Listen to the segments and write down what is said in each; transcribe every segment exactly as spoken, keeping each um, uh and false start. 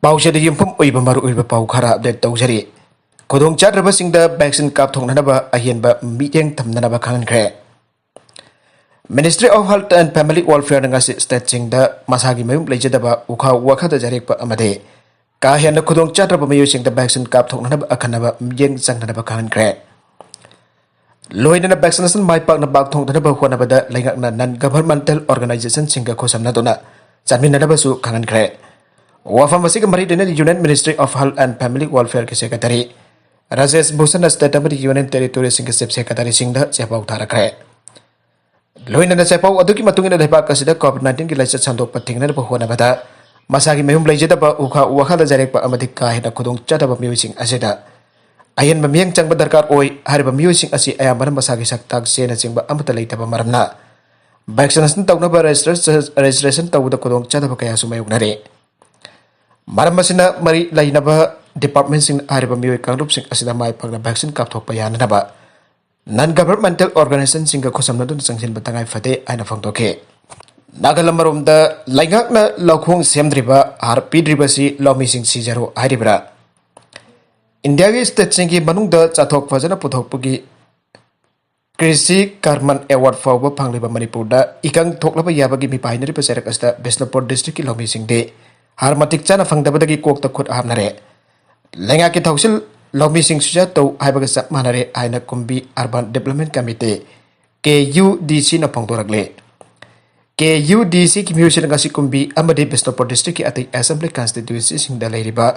ꯄꯥꯎꯁꯤꯗ ꯌꯨꯝꯐꯝ ꯑꯣꯏꯕ ꯃꯔꯨꯑꯣꯏꯕ ꯄꯥꯎ ꯈꯔ ꯑꯞꯗꯦꯠ ꯇꯧꯖꯔꯤ꯫ ꯈꯨꯗꯣꯡꯆꯥꯗ꯭ꯔꯕꯁꯤꯡꯗ ꯚꯦꯛꯁꯤꯟ ꯀꯥꯞꯊꯣꯛꯅꯅꯕ ꯑꯍꯦꯟꯕ ꯃꯤꯠꯌꯦꯡ ꯊꯝꯅꯅꯕ ꯈꯪꯍꯟꯈ꯭ꯔꯦ꯫ Ministry of Health and Family Welfare ꯅ ꯉꯁꯤ ꯁ꯭ꯇꯦꯠꯁꯤꯡꯗ ꯃꯁꯥꯒꯤ ꯃꯌꯨꯝ ꯂꯩꯖꯗꯕ, ꯎꯈꯥ ꯋꯥꯈꯥꯗ ꯖꯥꯏꯔꯦꯛꯄ ꯑꯃꯗꯤ ꯀꯥ ꯍꯦꯟꯅ ꯈꯨꯗꯣꯡꯆꯥꯗ꯭ꯔꯕ ꯃꯤꯑꯣꯏꯁꯤꯡꯗ ꯚꯦꯛꯁꯤꯟ ꯀꯥꯞꯊꯣꯛꯅꯅꯕ ꯑꯈꯟꯅꯕ ꯃꯤꯠꯌꯦꯡ ꯆꯪꯅꯅꯕ ꯈꯪꯍꯟꯈ꯭ꯔꯦ꯫ ꯂꯣꯏꯅꯅ ꯚꯦꯛꯁꯤꯅꯦꯁꯟ ꯃꯥꯏ ꯄꯥꯛꯅ ꯄꯥꯛꯊꯣꯛꯅꯅꯕ ꯍꯣꯠꯅꯕꯗ ꯂꯩꯉꯥꯛꯅ ꯅꯟ ꯒꯚꯔꯟꯃꯦꯟꯇꯦꯜ ꯑꯣꯔꯒꯅꯥꯏꯖꯦꯁꯟꯁꯤꯡꯒ ꯈꯨꯠꯁꯝꯅꯗꯨꯅ ꯆꯠꯃꯤꯟꯅꯅꯕꯁꯨ ꯈꯪꯍꯟꯈ꯭ꯔꯦ꯫ ꯋꯥꯐꯝ ꯑꯁꯤꯒ ꯃꯔꯤ ꯂꯩꯅꯅ Union Ministry of Health and Family Welfare ꯒꯤ ꯁꯦꯀ꯭ꯔꯦꯇꯔꯤ ꯔꯥꯖꯦꯁ ꯚꯨꯁꯟꯅ ꯁ꯭ꯇꯦꯠ ꯑꯃꯗꯤ ꯌꯨꯅꯤꯌꯟ ꯇꯦꯔꯤꯇꯣꯔꯤꯁꯤꯡꯒꯤ ꯆꯤꯐ ꯁꯦꯀ꯭ꯔꯦꯇꯔꯤꯁꯤꯡꯗ ꯆꯦꯄꯥꯎ ꯊꯥꯔꯛꯈ꯭ꯔꯦ꯫ ꯂꯣꯏꯅꯅ ꯆꯦꯄꯥꯎ ꯑꯗꯨꯒꯤ ꯃꯇꯨꯡ ꯏꯟꯅ ꯂꯩꯕꯥꯛ ꯑꯁꯤꯗ ꯀꯣꯚꯤꯗ ꯅꯥꯏꯟꯇꯤꯟꯒꯤ ꯂꯥꯏꯆꯠ ꯁꯟꯗꯣꯛꯄ ꯊꯤꯡꯅꯅꯕ ꯍꯣꯠꯅꯕꯗ ꯃꯁꯥꯒꯤ ꯃꯌꯨꯝ ꯂꯩꯖꯗꯕ, ꯎꯈꯥ ꯋꯥꯈꯥꯗ ꯖꯥꯏꯔꯦꯛꯄ ꯑꯃꯗꯤ ꯀꯥ ꯍꯦꯟꯅ ꯈꯨꯗꯣꯡꯆꯥꯗꯕ ꯃꯤꯑꯣꯏꯁꯤꯡ ꯑꯁꯤꯗ ꯑꯍꯦꯟꯕ ꯃꯤꯠꯌꯦꯡ ꯆꯪꯕ ꯗꯔꯀꯥꯔ ꯑꯣꯏ꯫ ꯍꯥꯏꯔꯤꯕ ꯃꯤꯑꯣꯏꯁꯤꯡ ꯑꯁꯤ ꯑꯌꯥꯝꯕꯅ ꯃꯁꯥꯒꯤ ꯁꯛ ꯇꯥꯛ ꯆꯦꯅꯆꯤꯡꯕ ꯑꯃꯠꯇ ꯂꯩꯇꯕ ꯃꯔꯝꯅ ꯚꯦꯛꯁꯤꯅꯦꯁꯟ ꯇꯧꯅꯕ ꯔꯦꯖꯤꯁꯇ꯭ꯔꯦꯁꯟ ꯇꯧꯕꯗ ꯈꯨꯗꯣꯡꯆꯥꯗꯕ ꯀꯌꯥꯁꯨ ꯃꯥꯌꯣꯛꯅꯔꯤ꯫ ꯃꯔꯝ ꯑꯁꯤꯅ ꯃꯔꯤ ꯂꯩꯅꯕ ꯗꯤꯄꯥꯔꯠꯃꯦꯟꯁꯤꯡꯅ ꯍꯥꯏꯔꯤꯕ ꯃꯤꯑꯣꯏ ꯀꯥꯡꯂꯨꯞꯁꯤꯡ ꯑꯁꯤꯗ ꯃꯥꯏ ꯄꯥꯛꯅ ꯚꯦꯛꯁꯤꯟ ꯀꯥꯞꯊꯣꯛꯄ ꯌꯥꯅꯅꯕ ꯅꯟ ꯒꯚꯔꯟꯃꯦꯟꯇꯦꯜ ꯑꯣꯔꯒꯅꯥꯏꯖꯦꯁꯟꯁꯤꯡꯒ ꯈꯨꯠꯁꯝꯅꯗꯨꯅ ꯆꯪꯁꯤꯟꯕ ꯇꯉꯥꯏ ꯐꯗꯦ ꯍꯥꯏꯅ ꯐꯣꯡꯗꯣꯛꯈꯤ꯫ ꯅꯥꯒꯜ ꯑꯃꯔꯣꯝꯗ ꯂꯩꯉꯥꯛꯅ ꯂꯧꯈꯣꯡ ꯁꯦꯝꯗ꯭ꯔꯤꯕ, ꯍꯥꯔ ꯄꯤꯗ꯭ꯔꯤꯕꯁꯤ ꯂꯧꯃꯤꯁꯤꯡ ꯁꯤꯖꯔꯣ ꯍꯥꯏꯔꯤꯕ꯭ꯔꯥ? ꯏꯟꯗꯤꯌꯥꯒꯤ ꯁ꯭ꯇꯦꯠꯁꯤꯡꯒꯤ ꯃꯅꯨꯡꯗ ꯆꯥꯊꯣꯛ ꯐꯖꯅ ꯄꯨꯊꯣꯛꯄꯒꯤ ꯀ꯭ꯔꯤꯁꯤ ꯀꯥꯔꯃꯟ ꯑꯦꯋꯥꯔꯗ ꯐꯥꯎꯕ ꯐꯪꯂꯤꯕ ꯃꯅꯤꯄꯨꯔꯗ ꯏꯀꯪ ꯊꯣꯛꯂꯕ ꯌꯥꯕꯒꯤ ꯃꯤꯄꯥꯏꯅꯔꯤꯕ ꯆꯩꯔꯛ ꯑꯁꯤꯗ ꯕꯤꯁꯅꯨꯄꯨꯔ ꯗꯤꯁꯇ꯭ꯔꯤꯛꯀꯤ ꯂꯧꯃꯤꯁꯤꯡꯗꯤ ꯍꯥꯔ ꯃꯇꯤꯛ ꯆꯥꯅ ꯐꯪꯗꯕꯗꯒꯤ ꯀꯣꯛꯇ ꯈꯨꯠ ꯍꯥꯞꯅꯔꯦ꯫ ꯂꯩꯉꯥꯛꯀꯤ ꯊꯧꯁꯤꯜ ꯂꯧꯃꯤꯁꯤꯡ ꯁꯨꯖꯥ ꯇꯧ ꯍꯥꯏꯕꯒ ꯆꯞ ꯃꯥꯟꯅꯔꯦ ꯍꯥꯏꯅ ꯀꯨꯝꯕꯤ ꯑꯔꯕꯥꯟ ꯗꯤꯕ꯭ꯂꯞꯃꯦꯟ ꯀꯃꯤꯇꯤ, ꯀꯦ ꯌꯨ ꯗꯤ ꯁꯤꯅ ꯐꯣꯡꯗꯣꯔꯛꯂꯤ꯫ ꯀꯦ ꯌꯨ ꯗꯤ ꯁꯤꯒꯤ ꯃꯤꯑꯣꯏꯁꯤꯡꯅ ꯉꯁꯤ ꯀꯨꯝꯕꯤ ꯑꯃꯗꯤ ꯕꯤꯁꯅꯨꯄꯨꯔ ꯗꯤꯁꯇ꯭ꯔꯤꯛꯀꯤ ꯑꯇꯩ ꯑꯦꯁꯦꯝꯕ꯭ꯂꯤ ꯀꯟꯁꯇꯤꯇ꯭ꯌꯨꯑꯦꯟꯁꯤꯁꯤꯡꯗ ꯂꯩꯔꯤꯕ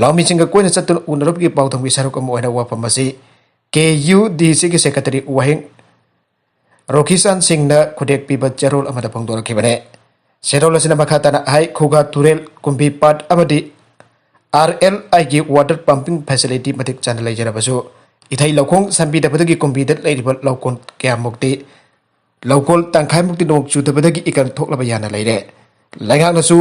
ꯂꯧꯃꯤꯁꯤꯡꯒ ꯀꯣꯏꯅ ꯆꯠꯇꯨꯅ ꯎꯅꯔꯨꯕꯒꯤ ꯄꯥꯎꯗꯝꯒꯤ ꯁꯔꯨꯛ ꯑꯃ ꯑꯣꯏꯅ ꯋꯥꯐꯝ ꯑꯁꯤ ꯀꯦ ꯌꯨ ꯗꯤ ꯁꯤꯒꯤ ꯁꯦꯀ꯭ꯔꯦꯇꯔꯤ ꯋꯥꯍꯦꯡ ꯔꯣꯈꯤꯆꯥꯟ ꯁꯤꯡꯅ ꯈꯨꯗꯦꯛ ꯄꯤꯕ ꯆꯦꯔꯣꯜ ꯑꯃꯗ ꯐꯣꯡꯗꯣꯔꯛꯈꯤꯕꯅꯤ꯫ ꯆꯦꯔꯣꯜ ꯑꯁꯤꯅ ꯃꯈꯥ ꯇꯥꯅ ꯍꯥꯏ, ꯈꯨꯒꯥ ꯇꯨꯔꯦꯜ, ꯀꯨꯝꯕꯤ ꯄꯥꯠ ꯑꯃꯗꯤ ꯑꯥꯔ ꯑꯦꯜ ꯑꯥꯏꯒꯤ ꯋꯥꯇꯔ ꯄꯝꯄꯤꯡ ꯐꯦꯁꯤꯂꯤꯇꯤ ꯃꯇꯤꯛ ꯆꯥꯅ ꯂꯩꯖꯔꯕꯁꯨ, ꯏꯊꯩ ꯂꯧꯈꯣꯡ ꯁꯝꯕꯤꯗꯕꯗꯒꯤ ꯀꯨꯝꯕꯤꯗ ꯂꯩꯔꯤꯕ ꯂꯧꯀꯣꯜ ꯀꯌꯥꯃꯨꯛꯇꯤ, ꯂꯧꯀꯣꯜ ꯇꯪꯈꯥꯏꯃꯨꯛꯇꯤ ꯅꯣꯡ ꯆꯨꯗꯕꯗꯒꯤ ꯏꯀꯪ ꯊꯣꯛꯂꯕ ꯌꯥꯅ ꯂꯩꯔꯦ꯫ ꯂꯩꯉꯥꯛꯅꯁꯨ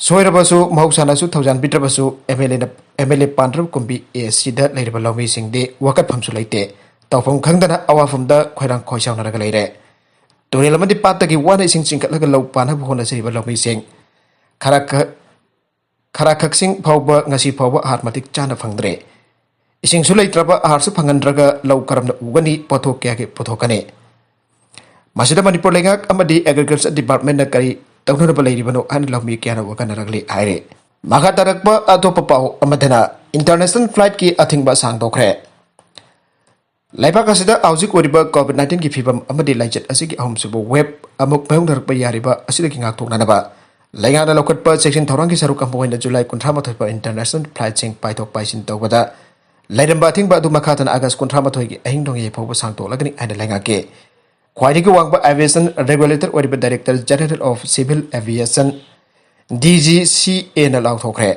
ꯁꯣꯏꯔꯕꯁꯨ, ꯃꯍꯧꯁꯥꯅꯁꯨ ꯊꯧꯖꯥꯟꯕꯤꯗ꯭ꯔꯕꯁꯨ, ꯑꯦꯝ ꯑꯦꯜ ꯑꯦꯅ, ꯑꯦꯝ ꯑꯦꯜ ꯑꯦ ꯄꯥꯟꯗ꯭ꯔꯕ ꯀꯨꯝꯕꯤ ꯑꯦ ꯁꯤꯗ ꯂꯩꯔꯤꯕ ꯂꯧꯃꯤꯁꯤꯡꯗꯤ ꯋꯥꯀꯠꯐꯝꯁꯨ ꯂꯩꯇꯦ꯫ ꯇꯧꯐꯝ ꯈꯪꯗꯅ ꯑꯋꯥꯐꯝꯗ ꯈꯣꯏꯔꯥꯡ ꯈꯣꯏꯁꯥꯎꯅꯔꯒ ꯂꯩꯔꯦ꯫ ꯇꯨꯔꯦꯜ ꯑꯃꯗꯤ ꯄꯥꯠꯇꯒꯤ ꯋꯥꯅ ꯏꯁꯤꯡ ꯆꯤꯡꯈꯠꯂꯒ ꯂꯧ ꯄꯥꯟꯅꯕ ꯍꯣꯠꯅꯖꯔꯤꯕ ꯂꯧꯃꯤꯁꯤꯡ ꯈꯔ ꯈ-, ꯈꯔ ꯈꯛꯁꯤꯡ ꯐꯥꯎꯕ ꯉꯁꯤ ꯐꯥꯎꯕ ꯑꯍꯥꯔ ꯃꯇꯤꯛ ꯆꯥꯅ ꯐꯪꯗ꯭ꯔꯦ꯫ ꯏꯁꯤꯡꯁꯨ ꯂꯩꯇ꯭ꯔꯕ ꯑꯍꯥꯔꯁꯨ ꯐꯪꯍꯟꯗ꯭ꯔꯒ ꯂꯧ ꯀꯔꯝꯅ ꯎꯒꯅꯤ, ꯄꯣꯠꯊꯣꯛ ꯀꯌꯥꯒꯤ ꯄꯨꯊꯣꯛꯀꯅꯤ? ꯃꯁꯤꯗ ꯃꯅꯤꯄꯨꯔ ꯂꯩꯉꯥꯛ ꯑꯃꯗꯤ Agriculture Departmentꯅ ꯀꯔꯤ ꯇꯧꯅꯅꯕ ꯂꯩꯔꯤꯕꯅꯣ ꯍꯥꯏꯅ ꯂꯧꯃꯤ ꯀꯌꯥꯅ ꯋꯥꯀꯠꯅꯔꯛꯂꯤ ꯍꯥꯏꯔꯤ꯫ ꯃꯈꯥ ꯇꯥꯔꯛꯄ ꯑꯇꯣꯞꯄ ꯄꯥꯎ ꯑꯃꯗꯅ, International Flightꯀꯤ ꯑꯊꯤꯡꯕ ꯁꯥꯡꯗꯣꯛꯈ꯭ꯔꯦ꯫ ꯂꯩꯕꯥꯛ ꯑꯁꯤꯗ ꯍꯧꯖꯤꯛ ꯑꯣꯏꯔꯤꯕ COVID nineteenꯒꯤ ꯐꯤꯕꯝ ꯑꯃꯗꯤ ꯂꯥꯏꯆꯠ ꯑꯁꯤꯒꯤ ꯑꯍꯨꯝꯁꯨꯕ wave ꯑꯃꯨꯛ ꯃꯥꯌꯣꯛꯅꯔꯛꯄ ꯌꯥꯔꯤꯕ ꯑꯁꯤꯗꯒꯤ ꯉꯥꯛꯊꯣꯛꯅꯅꯕ ꯂꯩꯉꯥꯛꯅ ꯂꯧꯈꯠꯄ ꯆꯦꯛꯁꯤꯟ ꯊꯧꯔꯥꯡꯒꯤ ꯁꯔꯨꯛ ꯑꯃ ꯑꯣꯏꯅ ꯖꯨꯂꯥꯏ ꯀꯨꯟꯊ꯭ꯔꯥ ꯃꯥꯊꯣꯏ ꯐꯥꯎ International Flightꯁꯤꯡ ꯄꯥꯏꯊꯣꯛ ꯄꯥꯏꯁꯤꯟ ꯇꯧꯕꯗ ꯂꯩꯔꯝꯕ ꯑꯊꯤꯡꯕ ꯑꯗꯨ ꯃꯈꯥ ꯇꯥꯅ ꯑꯥꯒꯁ ꯀꯨꯟꯊ꯭ꯔꯥ ꯃꯥꯊꯣꯏꯒꯤ ꯑꯍꯤꯡ ꯅꯣꯡꯌꯥꯏ ꯐꯥꯎꯕ ꯁꯥꯡꯗꯣꯛꯂꯒꯅꯤ ꯍꯥꯏꯅ ꯂꯩꯉꯥꯛꯀꯤ ꯈ꯭ꯋꯥꯏꯗꯒꯤ ꯋꯥꯡꯕ aviation regulator ꯑꯣꯏꯔꯤꯕ Director General of Civil Aviation, DGCAꯅ ꯂꯥꯎꯊꯣꯛꯈ꯭ꯔꯦ꯫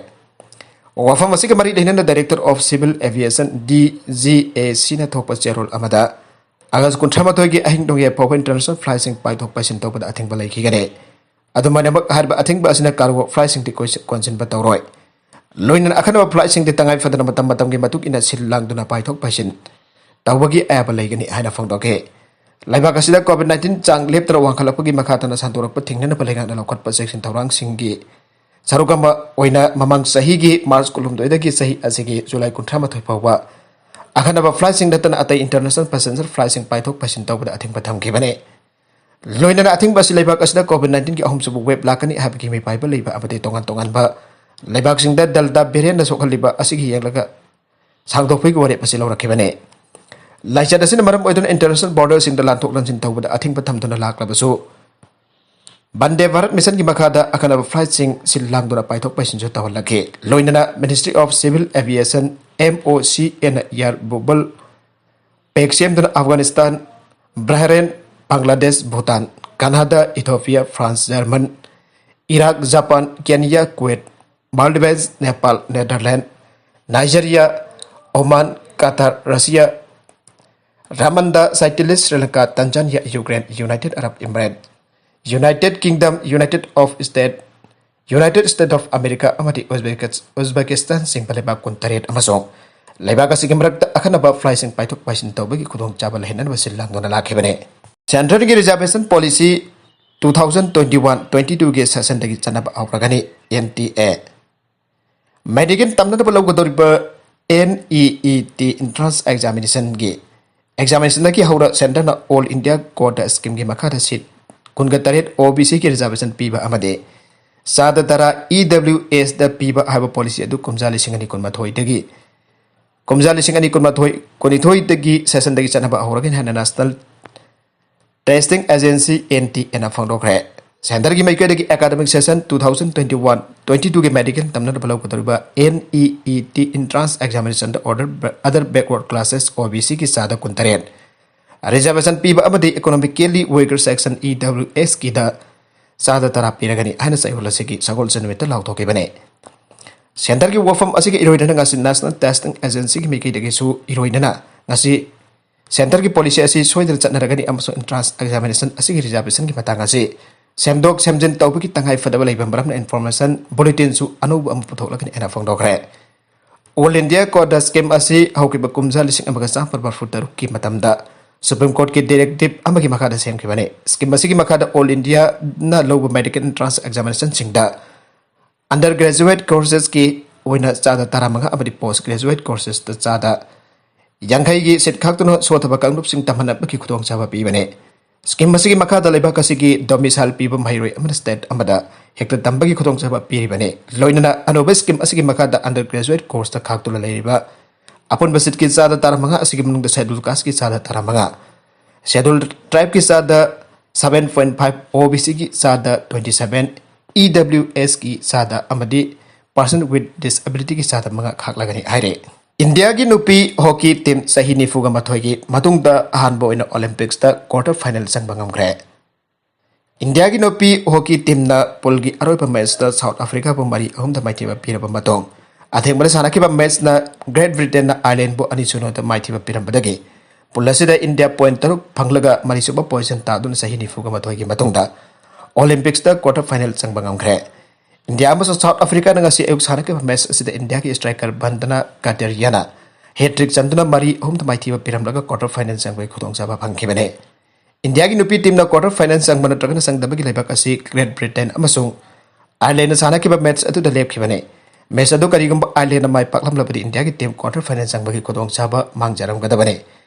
ꯋꯥꯐꯝ ꯑꯁꯤꯒ ꯃꯔꯤ ꯂꯩꯅꯅ Director of Civil Aviation, DGACꯅ ꯊꯣꯛꯄ ꯆꯦꯔꯣꯜ ꯑꯃꯗ ꯑꯥꯒꯁ ꯀꯨꯟꯊ꯭ꯔꯥ ꯃꯥꯊꯣꯏꯒꯤ ꯑꯍꯤꯡ ꯅꯣꯡꯌꯥꯏ ꯐꯥꯎꯕ International Flightꯁꯤꯡ ꯄꯥꯏꯊꯣꯛ ꯄꯥꯏꯁꯤꯟ ꯇꯧꯕꯗ ꯑꯊꯤꯡꯕ ꯂꯩꯈꯤꯒꯅꯤ꯫ ꯑꯗꯨꯃꯥꯏꯅꯃꯛ ꯍꯥꯏꯔꯤꯕ ꯑꯊꯤꯡꯕ ꯑꯁꯤꯅ Cargo Flightꯁꯤꯡꯗꯤ ꯀꯣꯏꯁ-, ꯀꯣꯟꯁꯤꯟꯕ ꯇꯧꯔꯣꯏ꯫ ꯂꯣꯏꯅꯅ ꯑꯈꯟꯅꯕ Flightꯁꯤꯡꯗꯤ ꯇꯉꯥꯏ ꯐꯗꯅ ꯃꯇꯝ ꯃꯇꯝꯒꯤ ꯃꯇꯨꯡ ꯏꯟꯅ ꯁꯤꯜ ꯂꯥꯡꯗꯨꯅ ꯄꯥꯏꯊꯣꯛ ꯄꯥꯏꯁꯤꯟ ꯇꯧꯕꯒꯤ ꯑꯌꯥꯕ ꯂꯩꯒꯅꯤ ꯍꯥꯏꯅ ꯐꯣꯡꯗꯣꯛꯈꯤ꯫ ꯂꯩꯕꯥꯛ ꯑꯁꯤꯗ COVID nineteen ꯆꯥꯡ ꯂꯦꯞꯇꯅ ꯋꯥꯡꯈꯠꯂꯛꯄꯒꯤ ꯃꯈꯥ ꯇꯥꯅ ꯁꯟꯗꯣꯔꯛꯄ ꯊꯤꯡꯅꯅꯕ ꯂꯩꯉꯥꯛꯅ ꯂꯧꯈꯠꯄ ꯆꯦꯛꯁꯤꯟ ꯊꯧꯔꯥꯡꯁꯤꯡꯒꯤ ꯁꯔꯨꯛ ꯑꯃ ꯑꯣꯏꯅ ꯃꯃꯥꯡ ꯆꯍꯤꯒꯤ ꯃꯥꯔꯆ ꯀꯨꯟꯍꯨꯝꯗꯣꯏꯗꯒꯤ ꯆꯍꯤ ꯑꯁꯤꯒꯤ ꯖꯨꯂꯥꯏ ꯀꯨꯟꯊ꯭ꯔꯥ ꯃꯥꯊꯣꯏ ꯐꯥꯎꯕ ꯑꯈꯟꯅꯕ Flightꯁꯤꯡ ꯅꯠꯇꯅ ꯑꯇꯩ International Passenger Flightꯁꯤꯡ ꯄꯥꯏꯊꯣꯛ ꯄꯥꯏꯁꯤꯟ ꯇꯧꯕꯗ ꯑꯊꯤꯡꯕ ꯊꯝꯈꯤꯕꯅꯤ꯫ ꯂꯣꯏꯅꯅ ꯑꯊꯤꯡꯕ ꯑꯁꯤ ꯂꯩꯕꯥꯛ ꯑꯁꯤꯗ COVID nineteenꯒꯤ ꯑꯍꯨꯝꯁꯨꯕ wave ꯂꯥꯛꯀꯅꯤ ꯍꯥꯏꯕꯒꯤ ꯃꯤꯄꯥꯏꯕ ꯂꯩꯕ ꯑꯃꯗꯤ ꯇꯣꯉꯥꯟ ꯇꯣꯉꯥꯟꯕ ꯂꯩꯕꯥꯛꯁꯤꯡꯗ Delta variantꯅ ꯁꯣꯛꯍꯜꯂꯤꯕ ꯑꯁꯤꯒꯤ ꯌꯦꯡꯂꯒ ꯁꯥꯡꯗꯣꯛꯄꯒꯤ ꯋꯥꯔꯦꯞ ꯑꯁꯤ ꯂꯧꯔꯛꯈꯤꯕꯅꯤ꯫ ꯂꯥꯏꯆꯠ ꯑꯁꯤꯅ ꯃꯔꯝ ꯑꯣꯏꯗꯨꯅ International Borderꯁꯤꯡꯗ ꯂꯥꯟꯊꯣꯛ ꯂꯥꯟꯁꯤꯟ ꯇꯧꯕꯗ ꯑꯊꯤꯡꯕ ꯊꯝꯗꯨꯅ ꯂꯥꯛꯂꯕꯁꯨ, Vande Bharat Missionꯒꯤ ꯃꯈꯥꯗ ꯑꯈꯟꯅꯕ Flightꯁꯤꯡ ꯁꯤꯜ ꯂꯥꯡꯗꯨꯅ ꯄꯥꯏꯊꯣꯛ ꯄꯥꯏꯁꯤꯟꯁꯨ ꯇꯧꯍꯜꯂꯛꯈꯤ꯫ ꯂꯣꯏꯅꯅ Ministry of Civil Aviation, MOCAꯅ Air Bubble pack ꯁꯦꯝꯗꯨꯅ Afghanistan, Bahrain, Bangladesh, Bhutan, Canada, Ethiopia, France, German, Iraq, Japan, Kenya, Kuwait, Maldives, Nepal, Netherlands, Nigeria, Oman, Qatar, Russia, Rwanda, Seychelles, Sri Lanka, Tanzania, Ukraine, United Arab Emirates, United Kingdom, United of State, United States of America ꯑꯃꯗꯤ ꯎꯖꯕꯦꯀꯤꯁ-, ꯎꯖꯕꯦꯀꯤꯁꯇꯥꯟ ꯆꯤꯡꯕ ꯂꯩꯕꯥꯛ ꯀꯨꯟꯇꯔꯦꯠ ꯑꯃꯁꯨꯡ ꯂꯩꯕꯥꯛ ꯑꯁꯤꯒꯤ ꯃꯔꯛꯇ ꯑꯈꯟꯅꯕ Flightꯁꯤꯡ ꯄꯥꯏꯊꯣꯛ ꯄꯥꯏꯁꯤꯟ ꯇꯧꯕꯒꯤ ꯈꯨꯗꯣꯡꯆꯥꯕ ꯂꯩꯍꯟꯅꯕ ꯁꯤꯜ ꯂꯥꯡꯗꯨꯅ ꯂꯥꯛꯈꯤꯕꯅꯤ꯫ Centreꯒꯤ Reservation Policy two thousand twenty-one twenty-twoꯒꯤ sessionꯗꯒꯤ ꯆꯠꯅꯕ ꯍꯧꯔꯒꯅꯤ꯫ NTA꯫ Medical ꯇꯝꯅꯅꯕ ꯂꯧꯒꯗꯧꯔꯤꯕ NEET entrance examinationꯒꯤ examinationꯗꯒꯤ ꯍꯧꯔ centreꯅ All India Quota Schemeꯒꯤ ꯃꯈꯥꯗ seat ꯀꯨꯟꯒ ꯇꯔꯦꯠ OBCꯒꯤ reservation ꯄꯤꯕ ꯑꯃꯗꯤ ꯆꯥꯗ ꯇꯔꯥ EWSꯇ ꯄꯤꯕ ꯍꯥꯏꯕ policy ꯑꯗꯨ ꯀꯨꯝꯖꯥ ꯂꯤꯁꯤꯡ ꯑꯅꯤ ꯀꯨꯟꯃꯥꯊꯣꯏꯗꯒꯤ ꯀꯨꯝꯖꯥ ꯂꯤꯁꯤꯡ ꯑꯅꯤ ꯀꯨꯟꯃꯥꯊꯣꯏ ꯀꯨꯟꯅꯤꯊꯣꯏꯗꯒꯤ sessionꯗꯒꯤ ꯆꯠꯅꯕ ꯍꯧꯔꯒꯅꯤ ꯍꯥꯏꯅ National Testing Agency, NTAꯅ ꯐꯣꯡꯗꯣꯛꯈ꯭ꯔꯦ꯫ Centreꯒꯤ ꯃꯥꯏꯀꯩꯗꯒꯤ academic session two thousand twenty-one twenty-twoꯒꯤ medical ꯇꯝꯅꯅꯕ ꯂꯧꯒꯗꯧꯔꯤꯕ NEET entrance examinationꯗ order other backward classes OBCꯒꯤ ꯆꯥꯗ ꯀꯨꯟꯇꯔꯦꯠ, reservation ꯄꯤꯕ ꯑꯃꯗꯤ economically weaker section EWSꯀꯤꯗ ꯆꯥꯗ ꯇꯔꯥ ꯄꯤꯔꯒꯅꯤ ꯍꯥꯏꯅ ꯆꯌꯣꯜ ꯑꯁꯤꯒꯤ ꯁꯒꯣꯜꯁꯦꯟ ꯅꯨꯃꯤꯠꯇ ꯂꯥꯎꯊꯣꯛꯈꯤꯕꯅꯤ꯫ Centreꯒꯤ ꯋꯥꯐꯝ ꯑꯁꯤꯒ ꯏꯔꯣꯏꯅꯅ ꯉꯁꯤ National Testing Agencyꯒꯤ ꯃꯥꯏꯀꯩꯗꯒꯤꯁꯨ ꯏꯔꯣꯏꯅꯅ ꯉꯁꯤ centreꯒꯤ policy ꯑꯁꯤ ꯁꯣꯏꯗꯅ ꯆꯠꯅꯔꯒꯅꯤ ꯑꯃꯁꯨꯡ entrance examination ꯑꯁꯤꯒꯤ reservationꯒꯤ ꯃꯇꯥꯡ ꯑꯁꯤ ꯁꯦꯝꯗꯣꯛ ꯁꯦꯝꯖꯤꯟ ꯇꯧꯕꯒꯤ ꯇꯉꯥꯏ ꯐꯗꯕ ꯂꯩꯕ ꯃꯔꯝꯅ information bulletinꯁꯨ ꯑꯅꯧꯕ ꯑꯃ ꯄꯨꯊꯣꯛꯂꯒꯅꯤ ꯍꯥꯏꯅ ꯐꯣꯡꯗꯣꯛꯈ꯭ꯔꯦ꯫ All India Quota Scheme ꯑꯁꯤ ꯍꯧꯈꯤꯕ ꯀꯨꯝꯖꯥ ꯂꯤꯁꯤꯡ ꯑꯃꯒ ꯆꯥꯃꯥꯄꯜ ꯃꯔꯐꯨ ꯇꯔꯨꯛꯀꯤ ꯃꯇꯝꯗ Supreme Courtꯀꯤ directive ꯑꯃꯒꯤ ꯃꯈꯥꯗ ꯁꯦꯝꯈꯤꯕꯅꯤ꯫ Scheme ꯑꯁꯤꯒꯤ ꯃꯈꯥꯗ All Indiaꯅ ꯂꯧꯕ medical entrance examinationꯁꯤꯡꯗ undergraduate coursesꯀꯤ ꯑꯣꯏꯅ ꯆꯥꯗ ꯇꯔꯥꯃꯉꯥ ꯑꯃꯗꯤ post graduate coursesꯇ ꯆꯥꯗ ꯌꯥꯡꯈꯩꯒꯤ seat ꯈꯥꯛꯇꯨꯅ ꯁꯣꯠꯊꯕ ꯀꯥꯡꯂꯨꯞꯁꯤꯡ ꯇꯝꯍꯟꯅꯕꯒꯤ ꯈꯨꯗꯣꯡꯆꯥꯕ ꯄꯤꯕꯅꯤ꯫ Scheme ꯑꯁꯤꯒꯤ ꯃꯈꯥꯗ ꯂꯩꯕꯥꯛ ꯑꯁꯤꯒꯤ domicile ꯄꯤꯕ ꯃꯍꯩꯔꯣꯏ ꯑꯃꯅ state ꯑꯃꯗ ꯍꯦꯛꯇ ꯇꯝꯕꯒꯤ ꯈꯨꯗꯣꯡꯆꯥꯕ ꯄꯤꯔꯤꯕꯅꯤ꯫ ꯂꯣꯏꯅꯅ ꯑꯅꯧꯕ scheme ꯑꯁꯤꯒꯤ ꯃꯈꯥꯗ undergraduate courseꯇ ꯈꯥꯛꯇꯨꯅ ꯂꯩꯔꯤꯕ ꯑꯄꯨꯟꯕ seatꯀꯤ ꯆꯥꯗ ꯇꯔꯥꯃꯉꯥ ꯑꯁꯤꯒꯤ ꯃꯅꯨꯡꯗ Scheduled Casteꯀꯤ ꯆꯥꯗ ꯇꯔꯥꯃꯉꯥ, Scheduled Tribeꯀꯤ ꯆꯥꯗ seven point five, OBCꯒꯤ ꯆꯥꯗ twenty seven, EWSꯀꯤ ꯆꯥꯗ ꯑꯃꯗꯤ Person with Disabilityꯒꯤ ꯆꯥꯗ ꯃꯉꯥ ꯈꯥꯛꯂꯒꯅꯤ ꯍꯥꯏꯔꯦ꯫ ꯏꯟꯗꯤꯌꯥꯒꯤ ꯅꯨꯄꯤ hockey team ꯆꯍꯤ ꯅꯤꯐꯨꯒ ꯃꯥꯊꯣꯏꯒꯤ ꯃꯇꯨꯡꯗ ꯑꯍꯥꯟꯕ ꯑꯣꯏꯅ Olympicꯁꯇ quarter final ꯆꯪꯕ ꯉꯝꯈ꯭ꯔꯦ꯫ ꯏꯟꯗꯤꯌꯥꯒꯤ ꯅꯨꯄꯤ hockey teamꯅ poolꯒꯤ ꯑꯔꯣꯏꯕ matchꯇ South Africaꯕꯨ ꯃꯔꯤ ꯑꯍꯨꯝꯗ ꯃꯥꯏꯊꯤꯕ ꯄꯤꯔꯕ ꯃꯇꯨꯡ, ꯑꯊꯦꯡꯕꯗ ꯁꯥꯟꯅꯈꯤꯕ matchꯅ Great Britainꯅ Irelandꯕꯨ ꯑꯅꯤ ꯁꯨꯞꯅꯗ ꯃꯥꯏꯊꯤꯕ ꯄꯤꯔꯝꯕꯗꯒꯤ pool ꯑꯁꯤꯗ ꯏꯟꯗꯤꯌꯥ point ꯇꯔꯨꯛ ꯐꯪꯂꯒ ꯃꯔꯤꯁꯨꯕ position ꯇꯥꯗꯨꯅ ꯆꯍꯤ ꯅꯤꯐꯨꯒ ꯃꯥꯊꯣꯏꯒꯤ ꯃꯇꯨꯡꯗ Olympicꯁꯇ quarter final ꯆꯪꯕ ꯉꯝꯈ꯭ꯔꯦ꯫ ꯏꯟꯗꯤꯌꯥ ꯑꯃꯁꯨꯡ South Africaꯅ ꯉꯁꯤ ꯑꯌꯨꯛ ꯁꯥꯟꯅꯈꯤꯕ match ꯑꯁꯤꯗ ꯏꯟꯗꯤꯌꯥꯒꯤ striker ꯕꯟꯗꯅ ꯀꯇꯔꯤꯌꯥꯅ hat-trick ꯆꯟꯗꯨꯅ ꯃꯔꯤ ꯑꯍꯨꯝꯗ ꯃꯥꯏꯊꯤꯕ ꯄꯤꯔꯝꯂꯒ quarter final ꯆꯪꯕꯒꯤ ꯈꯨꯗꯣꯡꯆꯥꯕ ꯐꯪꯈꯤꯕꯅꯤ꯫ ꯏꯟꯗꯤꯌꯥꯒꯤ ꯅꯨꯄꯤ teamꯅ quarter final ꯆꯪꯕ ꯅꯠꯇ꯭ꯔꯒꯅ ꯆꯪꯗꯕꯒꯤ ꯂꯩꯕꯥꯛ ꯑꯁꯤ Great Britain ꯑꯃꯁꯨꯡ Irelandꯅ ꯁꯥꯟꯅꯈꯤꯕ match ꯑꯗꯨꯗ ꯂꯦꯞꯈꯤꯕꯅꯤ꯫ ꯃꯦꯆ ꯑꯗꯨ ꯀꯔꯤꯒꯨꯝꯕ ꯑꯥꯏꯔꯂꯦꯟꯗꯅ ꯃꯥꯏ ꯄꯥꯛꯂꯝꯂꯕꯗꯤ ꯏꯟꯗꯤꯌꯥꯒꯤ ꯇꯤꯝ ꯀ꯭ꯋꯥꯔꯇꯔ ꯐꯥꯏꯅꯦꯜ ꯆꯪꯕꯒꯤ ꯈꯨꯗꯣꯡꯆꯥꯕ ꯃꯥꯡꯖꯔꯝꯒꯗꯕꯅꯤ꯫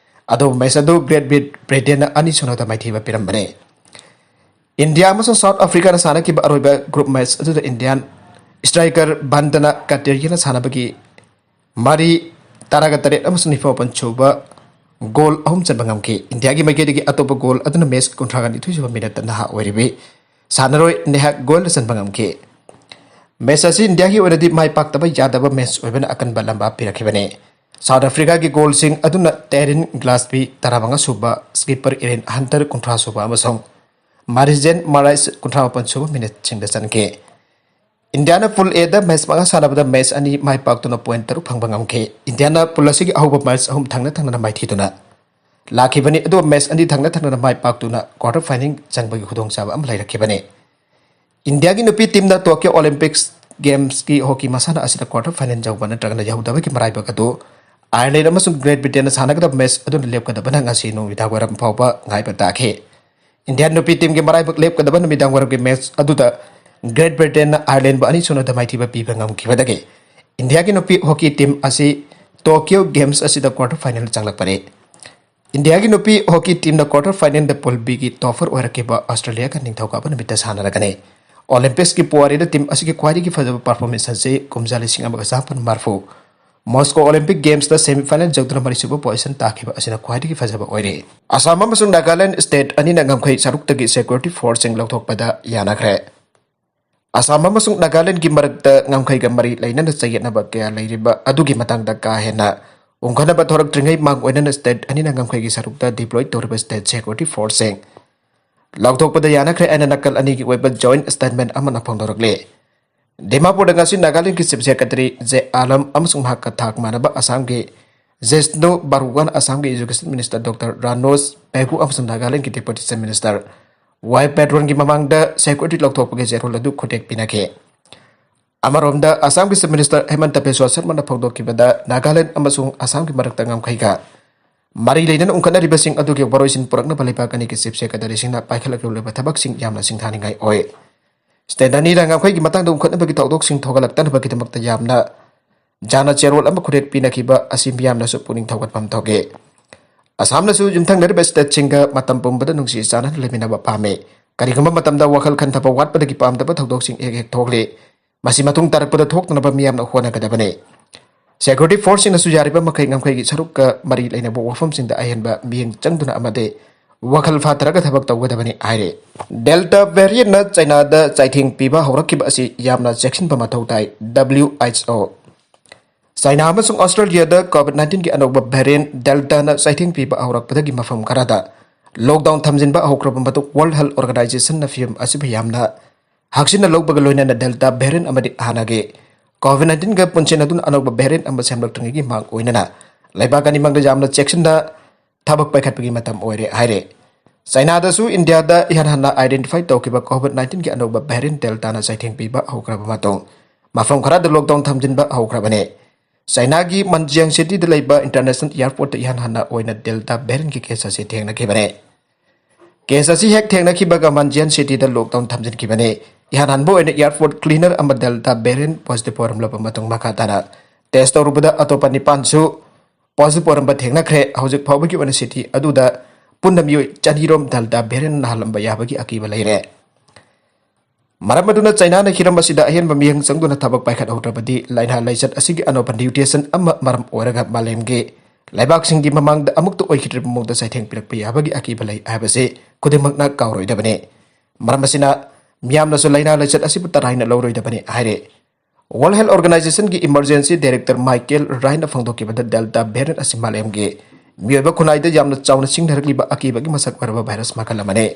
ꯑꯗꯨꯕꯨ ꯃꯦꯆ ꯑꯗꯨ ꯒ꯭ꯔꯦꯠ ꯕ꯭ꯔꯤꯇꯦꯟꯅ ꯑꯅꯤ ꯁꯨꯞꯅꯗ ꯃꯥꯏꯊꯤꯕ ꯄꯤꯔꯝꯕꯅꯤ꯫ ꯏꯟꯗꯤꯌꯥ ꯑꯃꯁꯨꯡ ꯁꯥꯎꯠ ꯑꯐ꯭ꯔꯤꯀꯥꯅ ꯁꯥꯟꯅꯈꯤꯕ ꯑꯔꯣꯏꯕ ꯒ꯭ꯔꯨꯞ ꯃꯦꯆ ꯑꯗꯨꯗ ꯏꯟꯗꯤꯌꯥꯟ ꯁ꯭ꯇ꯭ꯔꯥꯏꯀꯔ ꯕꯟꯗꯅ ꯀꯇꯦꯔꯤꯌꯥꯅ ꯁꯥꯟꯅꯕꯒꯤ ꯃꯔꯤ ꯇꯔꯥꯒ ꯇꯔꯦꯠ ꯑꯃꯁꯨꯡ ꯅꯤꯐꯨ ꯃꯥꯄꯟ ꯁꯨꯕ ꯒꯣꯜ ꯑꯍꯨꯝ ꯆꯟꯕ ꯉꯝꯈꯤ꯫ ꯏꯟꯗꯤꯌꯥꯒꯤ ꯃꯥꯏꯀꯩꯗꯒꯤ ꯑꯇꯣꯞꯄ ꯒꯣꯜ ꯑꯗꯨꯅ ꯃꯦꯆ ꯀꯨꯟꯊ꯭ꯔꯥꯒ ꯅꯤꯊꯣꯏ ꯁꯨꯕ ꯃꯤꯅꯠꯇ ꯅꯍꯥ ꯑꯣꯏꯔꯤꯕꯤ ꯁꯥꯟꯅꯔꯣꯏ ꯅꯦꯍꯥꯛ ꯒꯣꯜꯗ ꯆꯟꯕ ꯉꯝꯈꯤ꯫ ꯃꯦꯆ ꯑꯁꯤ ꯏꯟꯗꯤꯌꯥꯒꯤ ꯑꯣꯏꯅꯗꯤ ꯃꯥꯏ ꯄꯥꯛꯇꯕ ꯌꯥꯗꯕ ꯃꯦꯆ ꯑꯣꯏꯕꯅ ꯑꯀꯟꯕ ꯂꯝꯕꯥ ꯄꯤꯔꯛꯈꯤꯕꯅꯤ꯫ ꯁꯥꯎꯠ ꯑꯐ꯭ꯔꯤꯀꯥꯒꯤ ꯒꯣꯜꯁꯤꯡ ꯑꯗꯨꯅ ꯇꯦꯔꯤꯟ ꯒ꯭ꯂꯥꯁꯕꯤ ꯇꯔꯥꯃꯉꯥ ꯁꯨꯕ, ꯁ꯭ꯀꯤꯄꯔ ꯏꯔꯦꯟ ꯍꯟꯇꯔ ꯀꯨꯟꯊ꯭ꯔꯥ ꯁꯨꯕ ꯑꯃꯁꯨꯡ ꯃꯥꯔꯤꯖꯦꯟ ꯃꯔꯥꯏꯁ ꯀꯨꯟꯊ꯭ꯔꯥ ꯃꯥꯄꯟ ꯁꯨꯕ ꯃꯤꯅꯠꯁꯤꯡꯗ ꯆꯟꯈꯤ꯫ ꯏꯟꯗꯤꯌꯥꯅ ꯄꯨꯜ ꯑꯦꯗ ꯃꯦꯆ ꯃꯉꯥ ꯁꯥꯟꯅꯕꯗ ꯃꯦꯆ ꯑꯅꯤ ꯃꯥꯏ ꯄꯥꯛꯇꯨꯅ ꯄꯣꯏꯟꯠ ꯇꯔꯨꯛ ꯐꯪꯕ ꯉꯝꯈꯤ꯫ ꯏꯟꯗꯤꯌꯥꯅ ꯄꯨꯜ ꯑꯁꯤꯒꯤ ꯑꯍꯧꯕ ꯃꯦꯆ ꯑꯍꯨꯝ ꯊꯪꯅ ꯊꯪꯅꯅ ꯃꯥꯏꯊꯤꯗꯨꯅ ꯂꯥꯛꯈꯤꯕꯅꯤ, ꯑꯗꯨꯒ ꯃꯦꯆ ꯑꯅꯤ ꯊꯪꯅ ꯊꯪꯅꯅ ꯃꯥꯏ ꯄꯥꯛꯇꯨꯅ ꯀ꯭ꯋꯥꯔꯇꯔ ꯐꯥꯏꯅꯦꯜ ꯆꯪꯕꯒꯤ ꯈꯨꯗꯣꯡꯆꯥꯕ ꯑꯃ ꯂꯩꯔꯛꯈꯤꯕꯅꯤ꯫ ꯏꯟꯗꯤꯌꯥꯒꯤ ꯅꯨꯄꯤ ꯇꯤꯝꯅ ꯇꯣꯀꯤꯌꯣ ꯑꯣꯂꯤꯝꯄꯤꯛꯁ ꯒꯦꯝꯁꯀꯤ ꯍꯣꯀꯤ ꯃꯁꯥꯟꯅ ꯑꯁꯤꯗ ꯀ꯭ꯋꯥꯔꯇꯔ ꯐꯥꯏꯅꯦꯜ ꯌꯧꯕ ꯅꯠꯇ꯭ꯔꯒꯅ ꯌꯧꯗꯕꯒꯤ ꯃꯔꯥꯏꯕꯛ ꯑꯗꯨ ꯑꯥꯌꯔꯂꯦꯟ ꯑꯃꯁꯨꯡ ꯒ꯭ꯔꯦꯠ ꯕ꯭ꯔꯤꯇꯦꯟꯅ ꯁꯥꯟꯅꯒꯗꯕ ꯃꯦꯆ ꯑꯗꯨꯅ ꯂꯦꯞꯀꯗꯕꯅ ꯉꯁꯤ ꯅꯨꯃꯤꯗꯥꯡ ꯋꯥꯏꯔꯝ ꯐꯥꯎꯕ ꯉꯥꯏꯕ ꯇꯥꯈꯤ꯫ ꯏꯟꯗꯤꯌꯥꯟ ꯅꯨꯄꯤ ꯇꯤꯝꯒꯤ ꯃꯔꯥꯏꯕꯛ ꯂꯦꯞꯀꯗꯕ ꯅꯨꯃꯤꯗꯥꯡ ꯋꯥꯏꯔꯝꯒꯤ ꯃꯦꯆ ꯑꯗꯨꯗ ꯒ꯭ꯔꯦꯠ ꯕ꯭ꯔꯤꯇꯦꯟꯅ ꯑꯥꯌꯔꯂꯦꯟꯕꯨ ꯑꯅꯤ ꯁꯨꯞꯅꯗ ꯃꯥꯏꯊꯤꯕ ꯄꯤꯕ ꯉꯝꯈꯤꯕꯗꯒꯤ ꯏꯟꯗꯤꯌꯥꯒꯤ ꯅꯨꯄꯤ ꯍꯣꯀꯤ ꯇꯤꯝ ꯑꯁꯤ ꯇꯣꯀꯤꯌꯣ ꯒꯦꯝꯁ ꯑꯁꯤꯗ ꯀ꯭ꯋꯥꯔꯇꯔ ꯐꯥꯏꯅꯦꯜ ꯆꯪꯂꯛꯄꯅꯤ꯫ ꯏꯟꯗꯤꯌꯥꯒꯤ ꯅꯨꯄꯤ ꯍꯣꯀꯤ ꯇꯤꯝꯅ ꯀ꯭ꯋꯥꯔꯇꯔ ꯐꯥꯏꯅꯦꯜꯗ ꯄꯨꯜ ꯕꯤꯒꯤ ꯇꯣꯞꯄꯔ ꯑꯣꯏꯔꯛꯈꯤꯕ ꯑꯣꯁꯇ꯭ꯔꯦꯂꯤꯌꯥꯒ ꯅꯤꯡꯊꯧꯀꯥꯕ ꯅꯨꯃꯤꯠꯇ ꯁꯥꯟꯅꯔꯒꯅꯤ꯫ ꯑꯣꯂꯤꯝꯄꯤꯛꯁꯀꯤ ꯄꯨꯋꯥꯔꯤꯗ ꯇꯤꯝ ꯑꯁꯤꯒꯤ ꯈ꯭ꯋꯥꯏꯗꯒꯤ ꯐꯖꯕ ꯄꯔꯐꯣꯔꯃꯦꯟꯁ ꯑꯁꯤ ꯀꯨꯝꯖꯥ ꯂꯤꯁꯤꯡ ꯑꯃꯒ ꯆꯥꯃꯥꯄꯟ ꯃꯔꯤꯐꯨ ꯃꯣꯁꯀꯣ ꯑꯣꯂꯤꯝꯄꯤꯛ ꯒꯦꯝꯁꯇ ꯁꯦꯃꯤꯐꯥꯏꯅꯦꯜ ꯌꯧꯗꯨꯅ ꯃꯔꯤꯁꯨꯕ ꯄꯣꯖꯤꯁꯟ ꯇꯥꯈꯤꯕ ꯑꯁꯤꯅ ꯈ꯭ꯋꯥꯏꯗꯒꯤ ꯐꯖꯕ ꯑꯣꯏꯔꯦ꯫ ꯑꯁꯥꯝ ꯑꯃꯁꯨꯡ ꯅꯥꯒꯥꯂꯦꯟ ꯁ꯭ꯇꯦꯠ ꯑꯅꯤꯅ ꯉꯝꯈꯩ ꯁꯔꯨꯛꯇꯒꯤ ꯁꯦꯀ꯭ꯌꯨꯔꯤꯇꯤ ꯐꯣꯔꯁꯁꯤꯡ ꯂꯧꯊꯣꯛꯄꯗ ꯌꯥꯅꯈ꯭ꯔꯦ꯫ ꯑꯁꯥꯝ ꯑꯃꯁꯨꯡ ꯅꯥꯒꯥꯂꯦꯟꯒꯤ ꯃꯔꯛꯇ ꯉꯝꯈꯩꯒ ꯃꯔꯤ ꯂꯩꯅꯅ ꯆꯌꯦꯠꯅꯕ ꯀꯌꯥ ꯂꯩꯔꯤꯕ ꯑꯗꯨꯒꯤ ꯃꯇꯥꯡꯗ ꯀꯥ ꯍꯦꯟꯅ ꯎꯪꯈꯠꯅꯕ ꯊꯣꯔꯛꯇ꯭ꯔꯤꯉꯩ ꯃꯥꯡ ꯑꯣꯏꯅꯅ ꯁ꯭ꯇꯦꯠ ꯑꯅꯤꯅ ꯉꯝꯈꯩꯒꯤ ꯁꯔꯨꯛꯇ ꯗꯤꯄ꯭ꯂꯣꯏ ꯇꯧꯔꯤꯕ ꯁ꯭ꯇꯦꯠ ꯁꯦꯀ꯭ꯌꯨꯔꯤꯇꯤ ꯐꯣꯔꯁꯁꯤꯡ ꯂꯧꯊꯣꯛꯄꯗ ꯌꯥꯅꯈ꯭ꯔꯦ ꯍꯥꯏꯅ ꯅꯥꯀꯜ ꯑꯅꯤꯒꯤ ꯑꯣꯏꯕ ꯖꯣꯏꯟꯠ ꯁ꯭ꯇꯦꯠꯃꯦꯟꯠ ꯑꯃꯅ ꯐꯣꯡꯗꯣꯔꯛꯂꯤ꯫ ꯗꯤꯃꯥꯄꯨꯔꯗ ꯉꯁꯤ ꯅꯥꯒꯥꯂꯦꯟꯗꯒꯤ ꯆꯤꯐ ꯁꯦꯀ꯭ꯔꯦꯇꯔꯤ ꯖꯦ ꯑꯥꯂꯝ ꯑꯃꯁꯨꯡ ꯃꯍꯥꯛꯀ ꯊꯥꯛ ꯃꯥꯟꯅꯕ ꯑꯁꯥꯝꯒꯤ ꯖꯤꯁꯅꯨ ꯕꯥꯔꯨꯋꯥꯟ, ꯑꯁꯥꯝꯒꯤ ꯏꯖꯨꯀꯦꯁꯟ ꯃꯤꯅꯤꯁꯇꯔ ꯗꯣꯛꯇꯔ ꯔꯥꯅꯣꯖ ꯄꯦꯒꯨ ꯑꯃꯁꯨꯡ ꯅꯥꯒꯥꯂꯦꯟꯗꯒꯤ ꯗꯦꯄ꯭ꯌꯨꯇꯤ ꯆꯤꯐ ꯃꯤꯅꯤꯁꯇꯔ ꯋꯥꯏ ꯄꯦꯗ꯭ꯔꯣꯟꯒꯤ ꯃꯃꯥꯡꯗ ꯁꯦꯀ꯭ꯌꯨꯔꯤꯇꯤ ꯂꯧꯊꯣꯛꯄꯒꯤ ꯆꯦꯔꯣꯜ ꯑꯗꯨ ꯈꯨꯠꯌꯦꯛ ꯄꯤꯅꯈꯤ꯫ ꯑꯃꯔꯣꯝꯗ, ꯑꯁꯥꯝꯒꯤ ꯆꯤꯐ ꯃꯤꯅꯤꯁꯇꯔ ꯍꯦꯃꯟꯇ ꯕꯤꯁ꯭ꯋꯥ ꯁꯔꯃꯅ ꯐꯣꯡꯗꯣꯛꯈꯤꯕꯗ, ꯅꯥꯒꯥꯂꯦꯟꯗ ꯑꯃꯁꯨꯡ ꯑꯁꯥꯝꯒꯤ ꯃꯔꯛꯇ ꯉꯝꯈꯩꯒ ꯃꯔꯤ ꯂꯩꯅꯅ ꯎꯪꯈꯠꯅꯔꯤꯕꯁꯤꯡ ꯑꯗꯨꯒꯤ ꯋꯥꯔꯣꯏꯁꯤꯟ ꯄꯨꯔꯛꯅꯕ ꯂꯩꯕꯥꯛ ꯑꯅꯤꯒꯤ ꯆꯤꯐ ꯁꯦꯀ꯭ꯔꯦꯇꯔꯤꯁꯤꯡꯅ ꯄꯥꯏꯈꯠꯂꯛꯂꯤꯕ ꯊꯕꯛꯁꯤꯡ ꯌꯥꯝꯅ ꯁꯤꯡꯊꯥꯅꯤꯡꯉꯥꯏ ꯑꯣꯏ꯫ ꯁ꯭ꯇꯦꯠ ꯑꯅꯤꯅ ꯉꯝꯈꯩꯒꯤ ꯃꯇꯥꯡꯗ ꯎꯪꯈꯠꯅꯕꯒꯤ ꯊꯧꯗꯣꯛꯁꯤꯡ ꯊꯣꯛꯍꯜꯂꯛꯇꯅꯕꯒꯤꯗꯃꯛꯇ ꯌꯥꯝꯅ ꯖꯥꯅ ꯆꯦꯔꯣꯜ ꯑꯃ ꯈꯨꯗꯦꯠ ꯄꯤꯅꯈꯤꯕ ꯑꯁꯤ ꯃꯤꯌꯥꯝꯅꯁꯨ ꯄꯨꯛꯅꯤꯡ ꯊꯧꯒꯠꯐꯝ ꯊꯣꯛꯏ꯫ ꯑꯁꯥꯝꯅꯁꯨ ꯌꯨꯝꯊꯪꯅꯔꯤꯕ ꯁ꯭ꯇꯦꯠꯁꯤꯡꯒ ꯃꯇꯝ ꯄꯨꯝꯕꯗ ꯅꯨꯡꯁꯤ ꯆꯥꯟꯅꯅ ꯂꯩꯃꯤꯟꯅꯕ ꯄꯥꯝꯃꯤ꯫ ꯀꯔꯤꯒꯨꯝꯕ ꯃꯇꯝꯗ ꯋꯥꯈꯜ ꯈꯟꯊꯕ ꯋꯥꯠꯄꯗꯒꯤ ꯄꯥꯝꯗꯕ ꯊꯧꯗꯣꯛꯁꯤꯡ ꯍꯦꯛ ꯍꯦꯛ ꯊꯣꯛꯂꯤ꯫ ꯃꯁꯤ ꯃꯇꯨꯡ ꯇꯥꯔꯛꯄꯗ ꯊꯣꯛꯇꯅꯕ ꯃꯤꯌꯥꯝꯅ ꯍꯣꯠꯅꯒꯗꯕꯅꯤ꯫ ꯁꯦꯀ꯭ꯌꯨꯔꯤꯇꯤ ꯐꯣꯔꯁꯁꯤꯡꯅꯁꯨ ꯌꯥꯔꯤꯕ ꯃꯈꯩ ꯉꯝꯈꯩꯒꯤ ꯁꯔꯨꯛꯀ ꯃꯔꯤ ꯂꯩꯅꯕ ꯋꯥꯐꯝꯁꯤꯡꯗ ꯑꯍꯦꯟꯕ ꯃꯤꯠꯌꯦꯡ ꯆꯪꯗꯨꯅ ꯑꯃꯗꯤ ꯋꯥꯈꯜ ꯐꯥꯊꯔꯒ ꯊꯕꯛ ꯇꯧꯒꯗꯕꯅꯤ ꯍꯥꯏꯔꯤ꯫ ꯗꯦꯜꯇꯥ ꯚꯦꯔꯤꯌꯟꯅ ꯆꯥꯏꯅꯥꯗ ꯆꯩꯊꯦꯡ ꯄꯤꯕ ꯍꯧꯔꯛꯈꯤꯕ ꯑꯁꯤ ꯌꯥꯝꯅ ꯆꯦꯛꯁꯤꯟꯕ ꯃꯊꯧ ꯇꯥꯏ, W H O꯫ ꯆꯥꯏꯅꯥ ꯑꯃꯁꯨꯡ ꯑꯣꯁꯇ꯭ꯔꯦꯂꯤꯌꯥꯗ COVID nineteenꯒꯤ ꯑꯅꯧꯕ ꯚꯦꯔꯤꯌꯟ ꯗꯦꯜꯇꯥꯅ ꯆꯩꯊꯦꯡ ꯄꯤꯕ ꯍꯧꯔꯛꯄꯗꯒꯤ ꯃꯐꯝ ꯈꯔꯗ ꯂꯣꯛꯗꯥꯎꯟ ꯊꯝꯖꯤꯟꯕ ꯍꯧꯈ꯭ꯔꯕ ꯃꯇꯨꯡ, ꯋꯥꯔꯜꯗ ꯍꯦꯜꯊ ꯑꯣꯔꯒꯅꯥꯏꯖꯦꯁꯟꯅ ꯐꯤꯚꯝ ꯑꯁꯤꯕꯨ ꯌꯥꯝꯅ ꯍꯛꯆꯤꯟꯅ ꯂꯧꯕꯒ ꯂꯣꯏꯅꯅ ꯗꯦꯜꯇꯥ ꯚꯦꯔꯤꯌꯟ ꯑꯃꯗꯤ ꯍꯥꯟꯅꯒꯤ COVID nineteenꯒ ꯄꯨꯟꯁꯤꯟꯅꯗꯨꯅ ꯑꯅꯧꯕ ꯚꯦꯔꯤꯌꯟ ꯑꯃ ꯁꯦꯝꯂꯛꯇ꯭ꯔꯤꯉꯩꯒꯤ ꯃꯥꯡ ꯑꯣꯏꯅꯅ ꯂꯩꯕꯥꯛ ꯑꯅꯤꯃꯛꯇ ꯌꯥꯝꯅ ꯆꯦꯛꯁꯤꯟꯅ ꯊꯕꯛ ꯄꯥꯏꯈꯠꯄꯒꯤ ꯃꯇꯝ ꯑꯣꯏꯔꯦ ꯍꯥꯏꯔꯦ꯫ ꯆꯥꯏꯅꯥꯗꯁꯨ ꯏꯟꯗꯤꯌꯥꯗ ꯏꯍꯥꯟ ꯍꯥꯟꯅ identify ꯇꯧꯈꯤꯕ COVID nineteenꯒꯤ ꯑꯅꯧꯕ ꯚꯦꯔꯤꯌꯟ ꯗꯦꯜꯇꯥꯅ ꯆꯩꯊꯦꯡ ꯄꯤꯕ ꯍꯧꯈ꯭ꯔꯕ ꯃꯇꯨꯡ, ꯃꯐꯝ ꯈꯔꯗ ꯂꯣꯛꯗꯥꯎꯟ ꯊꯝꯖꯤꯟꯕ ꯍꯧꯈ꯭ꯔꯕꯅꯤ꯫ ꯆꯥꯏꯅꯥꯒꯤ ꯃꯟꯖꯤꯌꯥꯡ ꯁꯤꯇꯤꯗ ꯂꯩꯕ ꯏꯟꯇꯔꯅꯦꯁꯅꯦꯜ ꯑꯦꯌꯔꯄꯣꯔꯠꯇ ꯏꯍꯥꯟ ꯍꯥꯟꯅ ꯑꯣꯏꯅ ꯗꯦꯜꯇꯥ ꯚꯦꯔꯤꯌꯟꯒꯤ ꯀꯦꯁ ꯑꯁꯤ ꯊꯦꯡꯅꯈꯤꯕꯅꯤ꯫ ꯀꯦꯁ ꯑꯁꯤ ꯍꯦꯛ ꯊꯦꯡꯅꯈꯤꯕꯒ ꯃꯟꯖꯤꯌꯥꯟ ꯁꯤꯇꯤꯗ ꯂꯣꯛꯗꯥꯎꯟ ꯊꯝꯖꯤꯟꯈꯤꯕꯅꯤ꯫ ꯏꯍꯥꯟ ꯍꯥꯟꯕ ꯑꯣꯏꯅ ꯑꯦꯌꯔꯄꯣꯔꯠ ꯀ꯭ꯂꯤꯅꯔ ꯑꯃ ꯗꯦꯜꯇꯥ ꯚꯦꯔꯤꯌꯟ ꯄꯣꯖꯤꯇꯤꯚ ꯑꯣꯏꯔꯝꯂꯕ ꯃꯇꯨꯡ, ꯃꯈꯥ ꯇꯥꯅ ꯇꯦꯁ ꯇꯧꯔꯨꯕꯗ ꯑꯇꯣꯞꯄ ꯅꯤꯄꯥꯟꯁꯨ ꯄꯣꯖꯤꯇꯤꯚ ꯑꯣꯏꯔꯝꯕ ꯊꯦꯡꯅꯈ꯭ꯔꯦ꯫ ꯍꯧꯖꯤꯛ ꯐꯥꯎꯕꯒꯤ ꯑꯣꯏꯅ ꯁꯤꯇꯤ ꯑꯗꯨꯗ ꯄꯨꯟꯅ ꯃꯤꯑꯣꯏ ꯆꯅꯤꯔꯣꯝ ꯗꯦꯜꯇꯥ ꯚꯦꯔꯤꯌꯟ ꯅꯥꯍꯜꯂꯝꯕ ꯌꯥꯕꯒꯤ ꯑꯀꯤꯕ ꯂꯩꯔꯦ꯫ ꯃꯔꯝ ꯑꯗꯨꯅ ꯆꯥꯏꯅꯥꯅ ꯍꯤꯔꯝ ꯑꯁꯤꯗ ꯑꯍꯦꯟꯕ ꯃꯤꯠꯌꯦꯡ ꯆꯪꯗꯨꯅ ꯊꯕꯛ ꯄꯥꯏꯈꯠꯍꯧꯗ꯭ꯔꯕꯗꯤ ꯂꯥꯏꯅꯥ ꯂꯥꯏꯆꯠ ꯑꯁꯤꯒꯤ ꯑꯅꯧꯕ ꯃ꯭ꯌꯨꯇꯦꯁꯟ ꯑꯃ ꯃꯔꯝ ꯑꯣꯏꯔꯒ ꯃꯥꯂꯦꯝꯒꯤ ꯂꯩꯕꯥꯛꯁꯤꯡꯒꯤ ꯃꯃꯥꯡꯗ ꯑꯃꯨꯛꯇ ꯑꯣꯏꯈꯤꯗ꯭ꯔꯤꯕ ꯃꯑꯣꯡꯗ ꯆꯩꯊꯦꯡ ꯄꯤꯔꯛꯄ ꯌꯥꯕꯒꯤ ꯑꯀꯤꯕ ꯂꯩ ꯍꯥꯏꯕꯁꯤ ꯈꯨꯗꯤꯡꯃꯛꯅ ꯀꯥꯎꯔꯣꯏꯗꯕꯅꯤ꯫ ꯃꯔꯝ ꯑꯁꯤꯅ ꯃꯤꯌꯥꯝꯅꯁꯨ ꯂꯥꯏꯅꯥ ꯂꯥꯏꯆꯠ ꯑꯁꯤꯕꯨ ꯇꯔꯥꯏꯅ ꯂꯧꯔꯣꯏꯗꯕꯅꯤ ꯍꯥꯏꯔꯤ꯫ ꯋꯥꯔꯜꯗ ꯍꯦꯜꯊ ꯑꯣꯔꯒꯅꯥꯏꯖꯦꯁꯟꯒꯤ ꯏꯃꯔꯖꯦꯟꯁꯤ ꯗꯥꯏꯔꯦꯛꯇꯔ ꯃꯥꯏꯀꯦꯜ ꯔꯥꯏꯟꯅ ꯐꯣꯡꯗꯣꯛꯈꯤꯕꯗ ꯗꯦꯜꯇꯥ ꯚꯦꯔꯤꯌꯟ ꯑꯁꯤ ꯃꯥꯂꯦꯝꯒꯤ ꯃꯤꯑꯣꯏꯕ ꯈꯨꯟꯅꯥꯏꯗ ꯌꯥꯝꯅ ꯆꯥꯎꯅ ꯁꯤꯡꯅꯔꯛꯂꯤꯕ ꯑꯀꯤꯕꯒꯤ ꯃꯁꯛ ꯑꯣꯏꯔꯕ ꯚꯥꯏꯔꯁ ꯃꯈꯜ ꯑꯃꯅꯤ꯫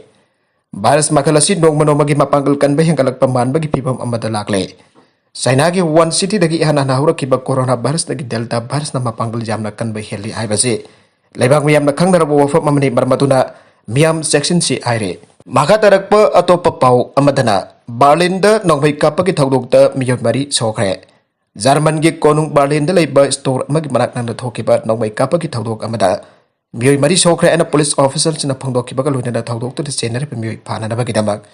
ꯚꯥꯏꯔꯁ ꯃꯈꯜ ꯑꯁꯤ ꯅꯣꯡꯃ ꯅꯣꯡꯃꯒꯤ ꯃꯄꯥꯡꯒꯜ ꯀꯟꯕ ꯍꯦꯟꯒꯠꯂꯛꯄ ꯃꯥꯟꯕꯒꯤ ꯐꯤꯚꯝ ꯑꯃꯗ ꯂꯥꯛꯂꯦ꯫ ꯆꯥꯏꯅꯥꯒꯤ ꯋꯨꯍꯥꯟ ꯁꯤꯇꯤꯗꯒꯤ ꯏꯍꯥꯟ ꯍꯥꯟꯅ ꯍꯧꯔꯛꯈꯤꯕ ꯀꯣꯔꯣꯅꯥ ꯚꯥꯏꯔꯁꯇꯒꯤ ꯗꯦꯜꯇꯥ ꯚꯥꯏꯔꯁꯅ ꯃꯄꯥꯡꯒꯜ ꯌꯥꯝꯅ ꯀꯟꯕ ꯍꯦꯜꯂꯤ ꯍꯥꯏꯕꯁꯤ ꯂꯩꯕꯥꯛ ꯃꯤꯌꯥꯝꯅ ꯈꯪꯅꯔꯕ ꯋꯥꯐꯝ ꯑꯃꯅꯤ꯫ ꯃꯔꯝ ꯑꯗꯨꯅ ꯃꯤꯌꯥꯝ ꯆꯦꯛꯁꯤꯟꯁꯤ ꯍꯥꯏꯔꯤ꯫ ꯃꯈꯥ ꯇꯥꯔꯛꯄ ꯑꯇꯣꯞꯄ ꯄꯥꯎ ꯑꯃꯗꯅ ꯕꯥꯔꯂꯤꯟꯗ ꯅꯣꯡꯃꯩ ꯀꯥꯞꯄꯒꯤ ꯊꯧꯗꯣꯛꯇ ꯃꯤꯑꯣꯏ ꯃꯔꯤ ꯁꯣꯛꯈ꯭ꯔꯦ꯫ ꯖꯔꯃꯟꯒꯤ ꯀꯣꯅꯨꯡ ꯕꯥꯔꯂꯤꯟꯗ ꯂꯩꯕ ꯁ꯭ꯇꯣꯔ ꯑꯃꯒꯤ ꯃꯅꯥꯛ ꯅꯛꯅ ꯊꯣꯛꯈꯤꯕ ꯅꯣꯡꯃꯩ ꯀꯥꯞꯄꯒꯤ ꯊꯧꯗꯣꯛ ꯑꯃꯗ ꯃꯤꯑꯣꯏ ꯃꯔꯤ ꯁꯣꯛꯈ꯭ꯔꯦ ꯍꯥꯏꯅ ꯄꯨꯂꯤꯁ ꯑꯣꯐꯤꯁꯤꯌꯦꯜꯁꯤꯡꯅ ꯐꯣꯡꯗꯣꯛꯈꯤꯕꯒ ꯂꯣꯏꯅꯅ ꯊꯧꯗꯣꯛꯇꯨꯗ ꯆꯦꯟꯅꯔꯤꯕ ꯃꯤꯑꯣꯏ ꯐꯥꯅꯅꯕꯒꯤꯗꯃꯛ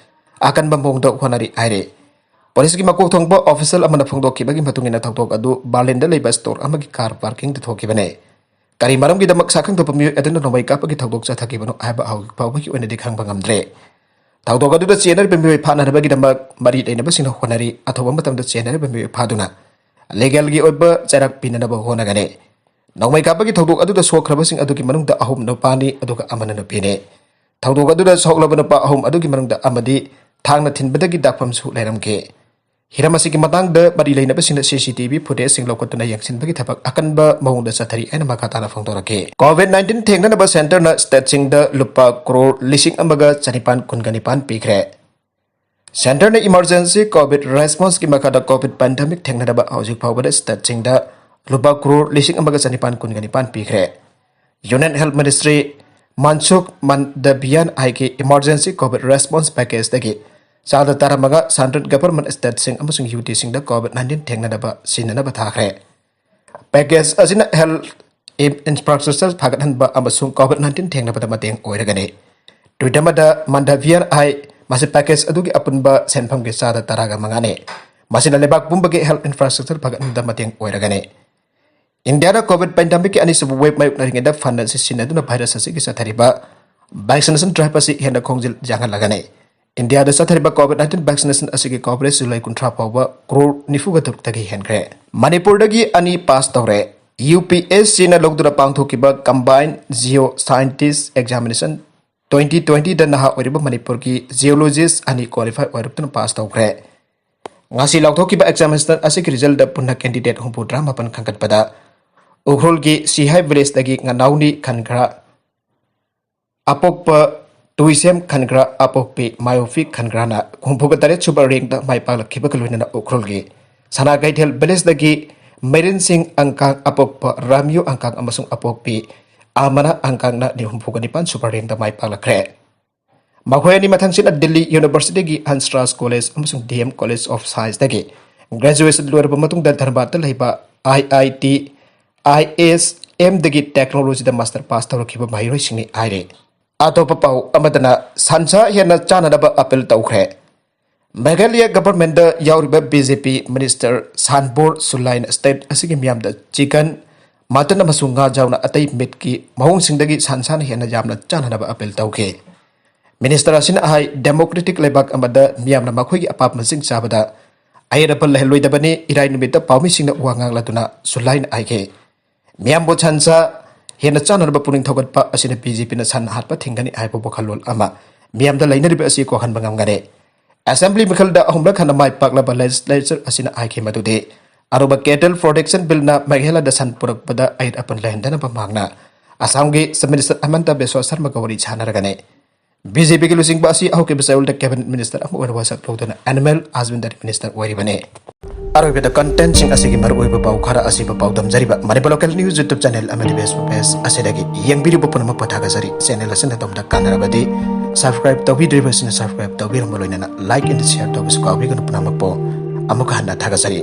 ꯑꯀꯟꯕ ꯃꯑꯣꯡꯗ ꯍꯣꯠꯅꯔꯤ ꯍꯥꯏꯔꯤ꯫ ꯄꯨꯂꯤꯁꯀꯤ ꯃꯀꯣꯛ ꯊꯣꯡꯕ ꯑꯣꯐꯤꯁꯤꯌꯦꯜ ꯑꯃꯅ ꯐꯣꯡꯗꯣꯛꯈꯤꯕꯒꯤ ꯃꯇꯨꯡ ꯏꯟꯅ, ꯊꯧꯗꯣꯛ ꯑꯗꯨ ꯕꯔꯂꯤꯟꯗ ꯂꯩꯕ ꯁ꯭ꯇꯣꯔ ꯑꯃꯒꯤ ꯀꯥꯔ ꯄꯥꯔꯀꯤꯡꯗ ꯊꯣꯛꯈꯤꯕꯅꯤ꯫ ꯀꯔꯤ ꯃꯔꯝꯒꯤꯗꯃꯛ ꯁꯛꯈꯪꯗꯕ ꯃꯤꯑꯣꯏ ꯑꯗꯨꯅ ꯅꯣꯡꯃꯩ ꯀꯥꯞꯄꯒꯤ ꯊꯧꯗꯣꯛ ꯆꯠꯊꯈꯤꯕꯅꯣ ꯍꯥꯏꯕ ꯍꯧꯖꯤꯛ ꯐꯥꯎꯕꯒꯤ ꯑꯣꯏꯅꯗꯤ ꯈꯪꯕ ꯉꯝꯗ꯭ꯔꯦ꯫ ꯊꯧꯗꯣꯛ ꯑꯗꯨꯗ ꯆꯦꯟꯅꯔꯤꯕ ꯃꯤꯑꯣꯏ ꯐꯥꯅꯅꯕꯒꯤꯗꯃꯛ ꯃꯔꯤ ꯂꯩꯅꯕꯁꯤꯡꯅ ꯍꯣꯠꯅꯔꯤ꯫ ꯑꯊꯨꯕ ꯃꯇꯝꯗ ꯆꯦꯟꯅꯔꯤꯕ ꯃꯤꯑꯣꯏ ꯐꯥꯗꯨꯅ ꯂꯤꯒꯦꯜꯒꯤ ꯑꯣꯏꯕ ꯆꯩꯔꯥꯛ ꯄꯤꯅꯅꯕ ꯍꯣꯠꯅꯒꯅꯤ꯫ ꯅꯣꯡꯃꯩ ꯀꯥꯞꯄꯒꯤ ꯊꯧꯗꯣꯛ ꯑꯗꯨꯗ ꯁꯣꯛꯈ꯭ꯔꯕꯁꯤꯡ ꯑꯗꯨꯒꯤ ꯃꯅꯨꯡꯗ ꯑꯍꯨꯝ ꯅꯨꯄꯥꯅꯤ, ꯑꯗꯨꯒ ꯑꯃꯅ ꯅꯨꯄꯤꯅꯤ꯫ ꯊꯧꯗꯣꯛ ꯑꯗꯨꯗ ꯁꯣꯛꯂꯕ ꯅꯨꯄꯥ ꯑꯍꯨꯝ ꯑꯗꯨꯒꯤ ꯃꯅꯨꯡꯗ ꯑꯃꯗꯤ ꯊꯥꯡꯅ ꯊꯤꯟꯕꯗꯒꯤ ꯗꯥꯛꯐꯝꯁꯨ ꯂꯩꯔꯝꯈꯤ꯫ ꯍꯤꯔꯝ ꯑꯁꯤꯒꯤ ꯃꯇꯥꯡꯗ ꯃꯔꯤ ꯂꯩꯅꯕꯁꯤꯡꯅ ꯁꯤ ꯁꯤ ꯇꯤ ꯚꯤ ꯐꯨꯇꯦꯖꯁꯤꯡ ꯂꯧꯈꯠꯇꯨꯅ ꯌꯦꯡꯁꯤꯟꯕꯒꯤ ꯊꯕꯛ ꯑꯀꯟꯕ ꯃꯑꯣꯡꯗ ꯆꯠꯊꯔꯤ ꯍꯥꯏꯅ ꯃꯈꯥ ꯇꯥꯅ ꯐꯣꯡꯗꯣꯔꯛꯈꯤ꯫ ꯀꯣꯚꯤꯗ ꯅꯥꯏꯟꯇꯤꯟ ꯊꯦꯡꯅꯅꯕ ꯁꯦꯟꯇꯔꯅ ꯁ꯭ꯇꯦꯠꯁꯤꯡꯗ ꯂꯨꯄꯥ ꯀ꯭ꯔꯣꯔ ꯂꯤꯁꯤꯡ ꯑꯃꯒ ꯆꯅꯤꯄꯥꯟ ꯀꯨꯟꯒ ꯅꯤꯄꯥꯟ ꯄꯤꯈ꯭ꯔꯦ꯫ ꯁꯦꯟꯇꯔꯅ ꯏꯃꯔꯖꯦꯟꯁꯤ ꯀꯣꯚꯤꯗ ꯔꯦꯁꯄꯣꯟꯁꯀꯤ ꯃꯈꯥꯗ ꯀꯣꯚꯤꯗ ꯄꯦꯟꯗꯦꯃꯤꯛ ꯊꯦꯡꯅꯅꯕ ꯍꯧꯖꯤꯛ ꯐꯥꯎꯕꯗ ꯁ꯭ꯇꯦꯠꯁꯤꯡꯗ ꯂꯨꯄꯥ ꯀ꯭ꯔꯣꯔ ꯂꯤꯁꯤꯡ ꯑꯃꯒ ꯆꯅꯤꯄꯥꯟ ꯀꯨꯟꯒ ꯅꯤꯄꯥꯟ ꯄꯤꯈ꯭ꯔꯦ꯫ Union health ministry Mansukh Mandaviya ꯍꯥꯏꯒꯤ ꯏꯃꯔꯖꯦꯟꯁꯤ ꯀꯣꯚꯤꯗ ꯔꯦꯁꯄꯣꯟꯁ ꯄꯦꯀꯦꯖꯇꯒꯤ ꯆꯥꯗ ꯇꯔꯥꯃꯉꯥ ꯁꯦꯟꯇ꯭ꯔꯦꯜ ꯒꯚꯔꯟꯃꯦꯟꯠ ꯁ꯭ꯇꯦꯠꯁꯤꯡ ꯑꯃꯁꯨꯡ ꯌꯨ ꯇꯤꯁꯤꯡꯗ ꯀꯣꯚꯤꯗ ꯅꯥꯏꯟꯇꯤꯟ ꯊꯦꯡꯅꯅꯕ ꯁꯤꯖꯤꯟꯅꯅꯕ ꯊꯥꯈ꯭ꯔꯦ꯫ ꯄꯦꯀꯦꯖ ꯑꯁꯤꯅ ꯍꯦꯜꯊ ꯏꯟꯐ꯭ꯔꯥꯁ꯭ꯇ꯭ꯔꯛꯆꯔ ꯐꯒꯠꯍꯟꯕ ꯑꯃꯁꯨꯡ ꯀꯣꯚꯤꯗ ꯅꯥꯏꯟꯇꯤꯟ ꯊꯦꯡꯅꯕꯗ ꯃꯇꯦꯡ ꯑꯣꯏꯔꯒꯅꯤ꯫ ꯇ꯭ꯋꯤꯠ ꯑꯃꯗ ꯃꯟꯗꯥꯚꯤꯌꯥꯟ ꯍꯥꯏ, ꯃꯁꯤ ꯄꯦꯀꯦꯖ ꯑꯗꯨꯒꯤ ꯑꯄꯨꯟꯕ ꯁꯦꯟꯐꯝꯒꯤ ꯆꯥꯗ ꯇꯔꯥꯒ ꯃꯉꯥꯅꯤ꯫ ꯃꯁꯤꯅ ꯂꯩꯕꯥꯛ ꯄꯨꯝꯕꯒꯤ ꯍꯦꯜꯊ ꯏꯟꯐ꯭ꯔꯥꯁ꯭ꯇ꯭ꯔꯛꯆꯔ ꯐꯒꯠꯍꯟꯕꯗ ꯃꯇꯦꯡ ꯑꯣꯏꯔꯒꯅꯤ꯫ ꯏꯟꯗꯤꯌꯥꯗ ꯀꯣꯚꯤꯗ ꯄꯦꯟꯗꯦꯃꯤꯛꯀꯤ ꯑꯅꯤꯁꯨꯕ ꯋꯦꯕ ꯃꯥꯌꯣꯛꯅꯔꯤꯉꯩꯗ ꯐꯟꯗ ꯑꯁꯤ ꯁꯤꯖꯤꯟꯅꯗꯨꯅ ꯚꯥꯏꯔꯁ ꯑꯁꯤꯒꯤ ꯆꯠꯊꯔꯤꯕ ꯚꯦꯛꯁꯤꯅꯦꯁꯟ ꯗ꯭ꯔꯥꯏꯚ ꯑꯁꯤ ꯍꯦꯟꯅ ꯈꯣꯡꯖꯦꯜ ꯌꯥꯡꯍꯜꯂꯒꯅꯤ꯫ ꯏꯟꯗꯤꯌꯥꯗ ꯆꯠꯊꯔꯤꯕ ꯀꯣꯚꯤꯗ ꯅꯥꯏꯟꯇꯤꯟ ꯚꯦꯛꯁꯤꯅꯦꯁꯟ ꯑꯁꯤꯒꯤ ꯀꯣꯚꯔꯦꯖ ꯖꯨꯂꯥꯏ ꯀꯨꯟꯊ꯭ꯔꯥ ꯐꯥꯎꯕ ꯀ꯭ꯔꯣꯔ ꯅꯤꯐꯨꯒ ꯇꯔꯨꯛꯇꯒꯤ ꯍꯦꯟꯈ꯭ꯔꯦ꯫ ꯃꯅꯤꯄꯨꯔꯗꯒꯤ ꯑꯅꯤ ꯄꯥꯁ ꯇꯧꯔꯦ꯫ ꯌꯨ ꯄꯤ ꯑꯦꯁ ꯁꯤꯅ ꯂꯧꯗꯨꯅ ꯄꯥꯡꯊꯣꯛꯈꯤꯕ combined geo scientist examination twenty ꯇ꯭ꯋꯦꯟꯇꯤꯗ ꯅꯍꯥ ꯑꯣꯏꯔꯤꯕ ꯃꯅꯤꯄꯨꯔꯒꯤ ꯖꯤꯑꯣꯂꯣꯖꯤꯁ ꯑꯅꯤ ꯀ꯭ꯋꯥꯂꯤꯐꯥꯏ ꯑꯣꯏꯔꯛꯇꯨꯅ ꯄꯥꯁ ꯇꯧꯈ꯭ꯔꯦ꯫ ꯉꯁꯤ ꯂꯥꯎꯊꯣꯛꯈꯤꯕ ꯑꯦꯛꯖꯥꯃꯤꯅꯦꯁꯟ ꯑꯁꯤꯒꯤ ꯔꯤꯖꯜꯗ ꯄꯨꯟꯅ ꯀꯦꯟꯗꯤꯗꯦꯠ ꯍꯨꯝꯐꯨꯇꯔꯥ ꯃꯥꯄꯟ ꯈꯟꯒꯠꯄꯗ ꯎꯈ꯭ꯔꯨꯜꯒꯤ ꯁꯤꯍꯥꯏ ꯚꯤꯂꯦꯖꯇꯒꯤ ꯉꯅꯥꯎꯅꯤ ꯈꯟꯈ꯭ꯔꯥ, ꯑꯄꯣꯛꯄ ꯇꯨꯏꯁꯦꯝ ꯈꯟꯈ꯭ꯔꯥ, ꯑꯄꯣꯛꯄꯤ ꯃꯥꯌꯣꯐꯤ ꯈꯟꯈ꯭ꯔꯥꯅ ꯍꯨꯝꯐꯨꯒ ꯇꯔꯦꯠ ꯁꯨꯕ ꯔꯦꯡꯗ ꯃꯥꯏ ꯄꯥꯛꯂꯛꯈꯤꯕꯒ ꯂꯣꯏꯅꯅ ꯎꯈ꯭ꯔꯨꯜꯒꯤ ꯁꯅꯥ ꯀꯩꯊꯦꯜ ꯚꯤꯂꯦꯖꯇꯒꯤ ꯃꯩꯔꯦꯟ ꯁꯤꯡ ꯑꯪꯀꯥꯡ, ꯑꯄꯣꯛꯄ ꯔꯥꯃꯤꯌꯨ ꯑꯪꯀꯥꯡ ꯑꯃꯁꯨꯡ ꯑꯄꯣꯛꯄꯤ ꯑꯃꯅ ꯑꯪꯀꯥꯡꯅ ꯍꯨꯝꯐꯨꯒ ꯅꯤꯄꯥꯟ ꯁꯨꯕ ꯔꯦꯡꯗ ꯃꯥꯏ ꯄꯥꯛꯂꯛꯈ꯭ꯔꯦ꯫ ꯃꯈꯣꯏ ꯑꯅꯤ ꯃꯊꯪꯁꯤꯠꯅ ꯗꯤꯜꯂꯤ ꯌꯨꯅꯤꯚꯔꯁꯤꯇꯤꯒꯤ ꯍꯟꯁꯔꯥꯖ ꯀꯣꯂꯦꯖ ꯑꯃꯁꯨꯡ ꯗꯤ ꯑꯦꯝ ꯀꯣꯂꯦꯖ ꯑꯣꯐ ꯁꯥꯏꯟꯁꯇꯒꯤ ꯒ꯭ꯔꯦꯖꯨꯑꯦꯁꯟ ꯂꯣꯏꯔꯕ ꯃꯇꯨꯡꯗ ꯙꯟꯕꯥꯗꯇ ꯂꯩꯕ ꯑꯥꯏ ꯑꯥꯏ ꯇꯤ ꯑꯥꯏ ꯑꯦꯁ ꯑꯦꯝꯗꯒꯤ ꯇꯦꯛꯅꯣꯂꯣꯖꯤꯗ ꯃꯥꯁꯇꯔ ꯄꯥꯁ ꯇꯧꯔꯛꯈꯤꯕ ꯃꯍꯩꯔꯣꯏꯁꯤꯡꯅꯤ ꯍꯥꯏꯔꯤ꯫ ꯑꯇꯣꯞꯄ ꯄꯥꯎ ꯑꯃꯗꯅ ꯁꯟꯁꯥ ꯍꯦꯟꯅ ꯆꯥꯅꯅꯕ ꯑꯄꯤꯜ ꯇꯧꯈ꯭ꯔꯦ꯫ ꯃꯦꯘꯥꯂꯌꯥ ꯒꯚꯔꯟꯃꯦꯟꯠꯇ ꯌꯥꯎꯔꯤꯕ ꯕꯤ ꯖꯦ ꯄꯤ ꯃꯤꯅꯤꯁꯇꯔ ꯁꯥꯟꯕꯣꯔ ꯁꯨꯂꯥꯏꯅ ꯁ꯭ꯇꯦꯠ ꯑꯁꯤꯒꯤ ꯃꯤꯌꯥꯝꯗ ꯆꯤꯀꯟ, ꯃꯇꯟ ꯑꯃꯁꯨꯡ ꯉꯥ ꯌꯥꯎꯅ ꯑꯇꯩ ꯃꯤꯠꯀꯤ ꯃꯑꯣꯡꯁꯤꯡꯗꯒꯤ ꯁꯟꯁꯥꯅ ꯍꯦꯟꯅ ꯌꯥꯝꯅ ꯆꯥꯅꯅꯕ ꯑꯄꯤꯜ ꯇꯧꯈꯤ꯫ ꯃꯤꯅꯤꯁꯇꯔ ꯑꯁꯤꯅ ꯍꯥꯏ, ꯗꯦꯃꯣꯀ꯭ꯔꯦꯇꯤꯛ ꯂꯩꯕꯥꯛ ꯑꯃꯗ ꯃꯤꯌꯥꯝꯅ ꯃꯈꯣꯏꯒꯤ ꯑꯄꯥꯝꯕꯁꯤꯡ ꯆꯥꯕꯗ ꯑꯌꯦꯠ ꯑꯄꯟ ꯂꯩꯍꯜꯂꯣꯏꯗꯕꯅꯤ꯫ ꯏꯔꯥꯏ ꯅꯨꯃꯤꯠꯇ ꯄꯥꯎꯃꯤꯁꯤꯡꯅ ꯋꯥ ꯉꯥꯡꯂꯗꯨꯅ ꯁꯨꯂꯥꯏꯅ ꯍꯥꯏꯈꯤ, ꯃꯤꯌꯥꯝꯕꯨ ꯁꯟꯁꯥ ꯍꯦꯟꯅ ꯆꯥꯅꯅꯕ ꯄꯨꯛꯅꯤꯡ ꯊꯧꯒꯠꯄ ꯑꯁꯤꯅ ꯕꯤ ꯖꯦ ꯄꯤꯅ ꯁꯟ ꯍꯥꯠꯄ ꯊꯤꯡꯒꯅꯤ ꯍꯥꯏꯕ ꯋꯥꯈꯜꯂꯣꯟ ꯑꯃ ꯃꯤꯌꯥꯝꯗ ꯂꯩꯅꯔꯤꯕ ꯑꯁꯤ ꯀꯣꯛꯍꯟꯕ ꯉꯝꯒꯅꯤ꯫ ꯑꯦꯁꯦꯝꯕ꯭ꯂꯤ ꯃꯤꯈꯜꯗ ꯑꯍꯨꯝꯂꯛ ꯍꯟꯅ ꯃꯥꯏ ꯄꯥꯛꯂꯕ ꯂꯦꯖꯤꯁꯂꯦꯆꯔ ꯑꯁꯤꯅ ꯍꯥꯏꯈꯤ ꯃꯗꯨꯗꯤ ꯑꯔꯨꯕ ꯀꯦꯇꯜ ꯄ꯭ꯔꯣꯇꯦꯛꯁꯟ ꯕꯤꯜꯅ ꯃꯦꯘꯥꯂꯌꯥꯗ ꯁꯟ ꯄꯨꯔꯛꯄꯗ ꯑꯌꯦꯠ ꯑꯄꯟ ꯂꯩꯍꯟꯗꯅꯕ ꯃꯍꯥꯛꯅ ꯑꯁꯥꯝꯒꯤ ꯆꯤꯐ ꯃꯤꯅꯤꯁꯇꯔ ꯍꯤꯃꯟꯇ ꯕꯤꯁ꯭ꯋ ꯁꯔꯃꯒ ꯋꯥꯔꯤ ꯁꯥꯟꯅꯔꯒꯅꯤ꯫ ꯕꯤ ꯖꯦ ꯄꯤꯒꯤ ꯂꯨꯆꯤꯡꯕ ꯑꯁꯤ ꯍꯧꯈꯤꯕ ꯆꯌꯣꯜꯗ ꯀꯦꯕꯤꯅꯦꯠ ꯃꯤꯅꯤꯁꯇꯔ ꯑꯃ ꯑꯣꯏꯅ ꯋꯥꯁꯛ ꯂꯧꯗꯨꯅ ꯑꯦꯅꯤꯃꯦꯜ ꯍꯁꯕꯦꯟꯗꯔꯤ ꯃꯤꯅꯤꯁꯇꯔ ꯑꯣꯏꯔꯤꯕꯅꯤ꯫ ꯑꯔꯣꯏꯕꯗ ꯀꯟꯇꯦꯟꯠꯁꯤꯡ ꯑꯁꯤꯒꯤ ꯃꯔꯨꯑꯣꯏꯕ ꯄꯥꯎ ꯈꯔ ꯑꯁꯤꯕꯨ ꯄꯥꯎꯗꯝꯖꯔꯤꯕ Manipur local news YouTube channel ꯑꯃꯗꯤ ꯐꯦꯁꯕꯨꯛ ꯄꯦꯖ ꯑꯁꯤꯗꯒꯤ ꯌꯦꯡꯕꯤꯔꯤꯕ ꯄꯨꯝꯅꯃꯛꯄꯨ ꯊꯥꯒꯠꯆꯔꯤ꯫ ꯆꯦꯅꯦꯜ ꯑꯁꯤꯅ ꯑꯗꯣꯝꯗ ꯀꯥꯟꯅꯔꯕꯗꯤ ꯁꯕꯁꯀ꯭ꯔꯥꯏꯕ ꯇꯧꯕꯤꯗ꯭ꯔꯤꯕꯁꯤꯡꯅ ꯁꯕꯁꯀ꯭ꯔꯥꯏꯕ ꯇꯧꯕꯤꯔꯝꯕ ꯂꯣꯏꯅꯅ ꯂꯥꯏꯛ ꯑꯦꯟ ꯁꯤꯌꯔ ꯇꯧꯕꯁꯨ ꯀꯥꯎꯕꯤꯒꯅꯨ꯫ ꯄꯨꯝꯅꯃꯛꯄꯨ ꯑꯃꯨꯛꯀ ꯍꯟꯅ ꯊꯥꯒꯠꯆꯔꯤ꯫